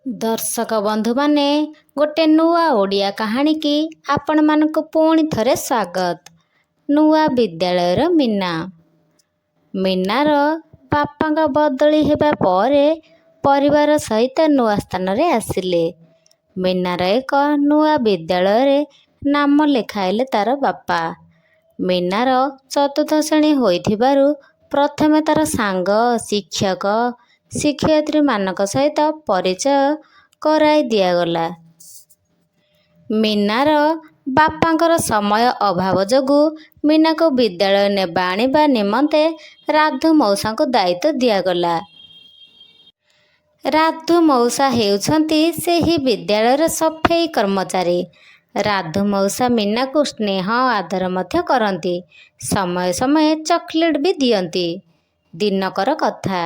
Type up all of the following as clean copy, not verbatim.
ଦର୍ଶକ ବନ୍ଧୁମାନେ, ଗୋଟେ ନୂଆ ଓଡ଼ିଆ କାହାଣୀକି ଆପଣମାନଙ୍କୁ ପୁଣି ଥରେ ସ୍ୱାଗତ। ନୂଆ ବିଦ୍ୟାଳୟର ମୀନା। ମୀନାର ବାପାଙ୍କ ବଦଳି ହେବା ପରେ ପରିବାର ସହିତ ନୂଆ ସ୍ଥାନରେ ଆସିଲେ। ମୀନାର ଏକ ନୂଆ ବିଦ୍ୟାଳୟରେ ନାମ ଲେଖାଇଲେ ତାର ବାପା। ମୀନାର ଚତୁର୍ଥ ଶ୍ରେଣୀ ହୋଇଥିବାରୁ ପ୍ରଥମେ ତାର ସାଙ୍ଗ, ଶିକ୍ଷକ, ଶିକ୍ଷୟିତ୍ରୀମାନଙ୍କ ସହିତ ପରିଚୟ କରାଇ ଦିଆଗଲା। ମୀନାର ବାପାଙ୍କର ସମୟ ଅଭାବ ଯୋଗୁଁ ମୀନାକୁ ବିଦ୍ୟାଳୟ ନେବା ଆଣିବା ନିମନ୍ତେ ରାଧୁ ମଉସାଙ୍କୁ ଦାୟିତ୍ୱ ଦିଆଗଲା। ରାଧୁ ମଉସା ହେଉଛନ୍ତି ସେହି ବିଦ୍ୟାଳୟର ସଫେଇ କର୍ମଚାରୀ। ରାଧୁ ମଉସା ମୀନାକୁ ସ୍ନେହ ଆଦର ମଧ୍ୟ କରନ୍ତି। ସମୟେ ସମୟେ ଚକୋଲେଟ୍ ବି ଦିଅନ୍ତି। ଦିନକର କଥା।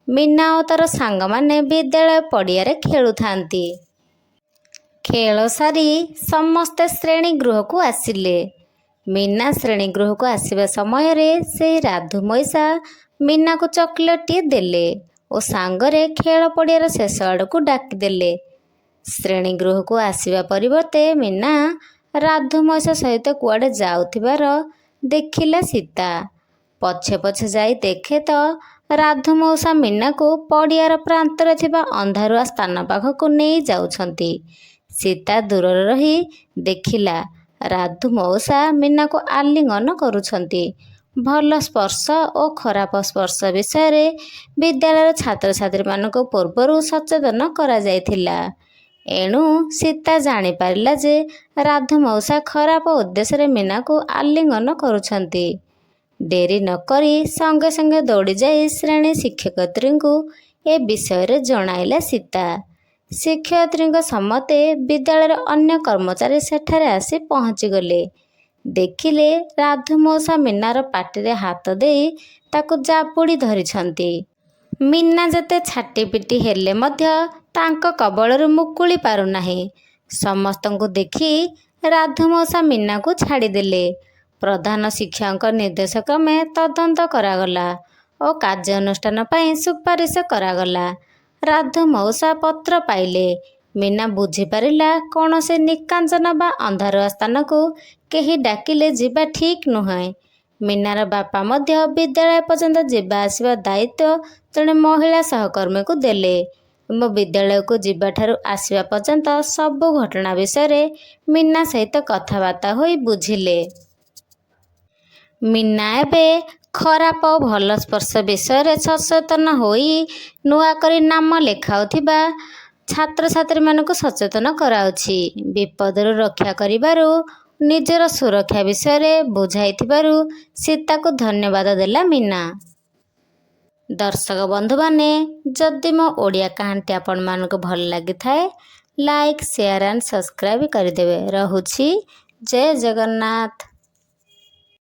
ମୀନା ଓ ତାର ସାଙ୍ଗମାନେ ବିଦ୍ୟାଳୟ ପଡ଼ିଆରେ ଖେଳୁଥାନ୍ତି। ଖେଳ ସାରି ସମସ୍ତେ ଶ୍ରେଣୀ ଗୃହକୁ ଆସିଲେ। ମୀନା ଶ୍ରେଣୀ ଗୃହକୁ ଆସିବା ସମୟରେ ସେହି ରାଧୁ ମଉସା ମୀନାକୁ ଚକୋଲେଟ୍ଟିଏ ଦେଲେ ଓ ସାଙ୍ଗରେ ଖେଳ ପଡ଼ିଆର ଶେଷ ଆଡ଼କୁ ଡାକିଦେଲେ। ଶ୍ରେଣୀ ଗୃହକୁ ଆସିବା ପରିବର୍ତ୍ତେ ମୀନା ରାଧୁ ମଉସା ସହିତ କୁଆଡ଼େ ଯାଉଥିବାର ଦେଖିଲା ସୀତା। ପଛେ ପଛେ ଯାଇ ଦେଖେ ତ ରାଧୁ ମଉସା ମୀନାକୁ ପଡ଼ିଆର ପ୍ରାନ୍ତରେ ଥିବା ଅନ୍ଧାରୁଆ ସ୍ଥାନ ପାଖକୁ ନେଇ ଯାଉଛନ୍ତି। ସୀତା ଦୂରରେ ରହି ଦେଖିଲା, ରାଧୁ ମଉସା ମୀନାକୁ ଆଲିଙ୍ଗନ କରୁଛନ୍ତି। ଭଲ ସ୍ପର୍ଶ ଓ ଖରାପ ସ୍ପର୍ଶ ବିଷୟରେ ବିଦ୍ୟାଳୟର ଛାତ୍ରଛାତ୍ରୀମାନଙ୍କୁ ପୂର୍ବରୁ ସଚେତନ କରାଯାଇଥିଲା। ଏଣୁ ସୀତା ଜାଣିପାରିଲା ଯେ ରାଧୁ ମଉସା ଖରାପ ଉଦ୍ଦେଶ୍ୟରେ ମୀନାକୁ ଆଲିଙ୍ଗନ କରୁଛନ୍ତି। ଡେରି ନକରି ସଙ୍ଗେ ସଙ୍ଗେ ଦୌଡ଼ିଯାଇ ଶ୍ରେଣୀ ଶିକ୍ଷୟିତ୍ରୀଙ୍କୁ ଏ ବିଷୟରେ ଜଣାଇଲା ସୀତା। ଶିକ୍ଷୟିତ୍ରୀଙ୍କ ସମେତ ବିଦ୍ୟାଳୟର ଅନ୍ୟ କର୍ମଚାରୀ ସେଠାରେ ଆସି ପହଞ୍ଚିଗଲେ। ଦେଖିଲେ, ରାଧୁ ମଉସା ମୀନାର ପାଟିରେ ହାତ ଦେଇ ତାକୁ ଜାବୁଡ଼ି ଧରିଛନ୍ତି। ମୀନା ଯେତେ ଛାଟିପିଟି ହେଲେ ମଧ୍ୟ ତାଙ୍କ କବଳରୁ ମୁକୁଳି ପାରୁନାହିଁ। ସମସ୍ତଙ୍କୁ ଦେଖି ରାଧୁ ମଉସା ମୀନାକୁ ଛାଡ଼ିଦେଲେ। ପ୍ରଧାନ ଶିକ୍ଷକଙ୍କ ନିର୍ଦ୍ଦେଶକ୍ରମେ ତଦନ୍ତ କରାଗଲା ଓ କାର୍ଯ୍ୟାନୁଷ୍ଠାନ ପାଇଁ ସୁପାରିଶ କରାଗଲା। ରାଧୁ ମଉସା ପତ୍ର ପାଇଲେ। ମୀନା ବୁଝିପାରିଲା, କୌଣସି ନିକାଞ୍ଚନ ବା ଅନ୍ଧାରୁଆ ସ୍ଥାନକୁ କେହି ଡାକିଲେ ଯିବା ଠିକ୍ ନୁହେଁ। ମୀନାର ବାପା ମଧ୍ୟ ବିଦ୍ୟାଳୟ ପର୍ଯ୍ୟନ୍ତ ଯିବା ଆସିବା ଦାୟିତ୍ୱ ଜଣେ ମହିଳା ସହକର୍ମୀଙ୍କୁ ଦେଲେ ଏବଂ ବିଦ୍ୟାଳୟକୁ ଯିବାଠାରୁ ଆସିବା ପର୍ଯ୍ୟନ୍ତ ସବୁ ଘଟଣା ବିଷୟରେ ମୀନା ସହିତ କଥାବାର୍ତ୍ତା ହୋଇ ବୁଝିଲେ। ମୀନା ଏବେ ଖରାପ ଓ ଭଲ ସ୍ପର୍ଶ ବିଷୟରେ ସଚେତନ ହୋଇ ନୂଆକରି ନାମ ଲେଖାଉଥିବା ଛାତ୍ରଛାତ୍ରୀମାନଙ୍କୁ ସଚେତନ କରାଉଛି। ବିପଦରୁ ରକ୍ଷା କରିବାରୁ, ନିଜର ସୁରକ୍ଷା ବିଷୟରେ ବୁଝାଇଥିବାରୁ ସୀତାକୁ ଧନ୍ୟବାଦ ଦେଲା ମୀନା। ଦର୍ଶକ ବନ୍ଧୁମାନେ, ଯଦି ମୋ ଓଡ଼ିଆ କାହାଣୀଟି ଆପଣମାନଙ୍କୁ ଭଲ ଲାଗିଥାଏ, ଲାଇକ୍, ସେୟାର ଆଣ୍ଡ ସବସ୍କ୍ରାଇବ୍ କରିଦେବେ। ରହୁଛି, ଜୟ ଜଗନ୍ନାଥ।